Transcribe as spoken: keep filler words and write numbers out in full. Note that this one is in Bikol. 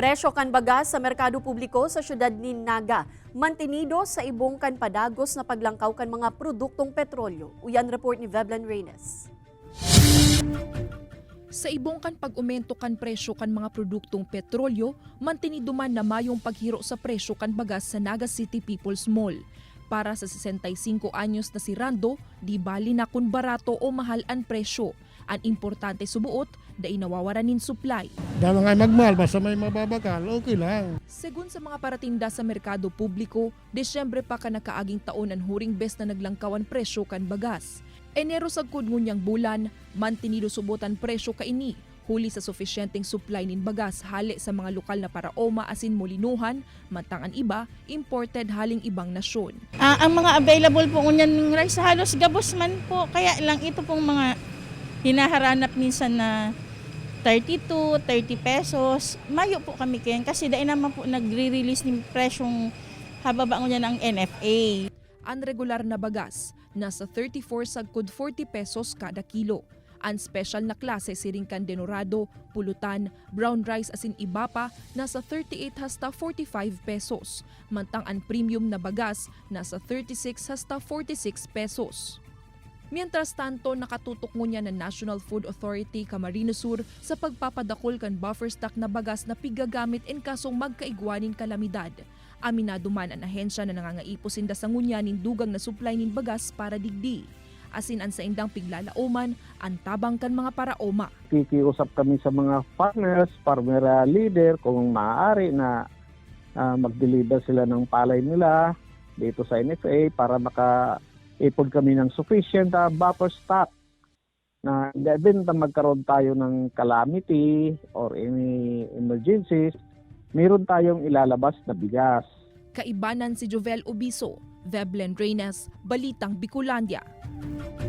Presyo kan bagas sa merkado publiko sa siyudad nin Naga mantinido sa ibong kan padagos na paglangkaw kan mga produktong petrolyo. Uyan report ni Veblen Reynes. Sa ibong kan pag-umento kan presyo kan mga produktong petrolyo, mantinido man na mayong paghiro sa presyo kan bagas sa Naga City People's Mall. Para sa sesenta y singko anyos na si Rando, di bali na kun barato o mahal an presyo. An importante suboot, dai nawawaran nin supply. Dahil nga magmahal, basta may mababakal, okay lang. Segun sa mga paratinda sa merkado publiko, Disyembre pa kan nakaaging taon an huring bes na naglangkaw an presyo kan bagas. Enero sagkod ngunyang bulan, mantinido subot an presyo kaini, huli sa sufisyenteng supply nin bagas hale sa mga lokal na paraoma asin molinohan, mantang an iba imported haling ibang nasyon. Ah, ang mga available po ngunyan ng rice halos gabos man po, kaya lang ito pong mga hinaharanap minsan na thirty-two, thirty pesos, mayo po kami kayan kasi dai naman po nagre-release nin presyong hababa ngunyan ang N F A. An regular na bagas, nasa thirty-four sagkod forty pesos kada kilo. An special na klase siring kan denorado, pulutan, brown rice asin iba pa, nasa thirty-eight hasta forty-five pesos. Mantang an premium na bagas, nasa thirty-six hasta forty-six pesos. Mientras tanto, nakatutok ngunyan an National Food Authority Camarines Sur sa pagpapadakul kan buffer stock na bagas na pigagamit in kasong magkaigwa nin kalamidad. Aminado man an ahensya na nangangaipo sinda sa ngunyan nin dugang na supply nin bagas para digdi. Asin an saindang piglalaoman, an tabang kan mga paraoma. Kikiusap kami sa mga farmers, farmer, ah, leader, kung maaari na, ah, mag-deliver sila ng palay nila dito sa N F A para makaipon kami ng sufficient, ah, buffer stock na in the event na magkaroon tayo ng calamity or any emergencies, meron tayong ilalabas na bigas. Kaibanan si Jovel Obiso, Veblen Reynes, Balitang Bicolandia.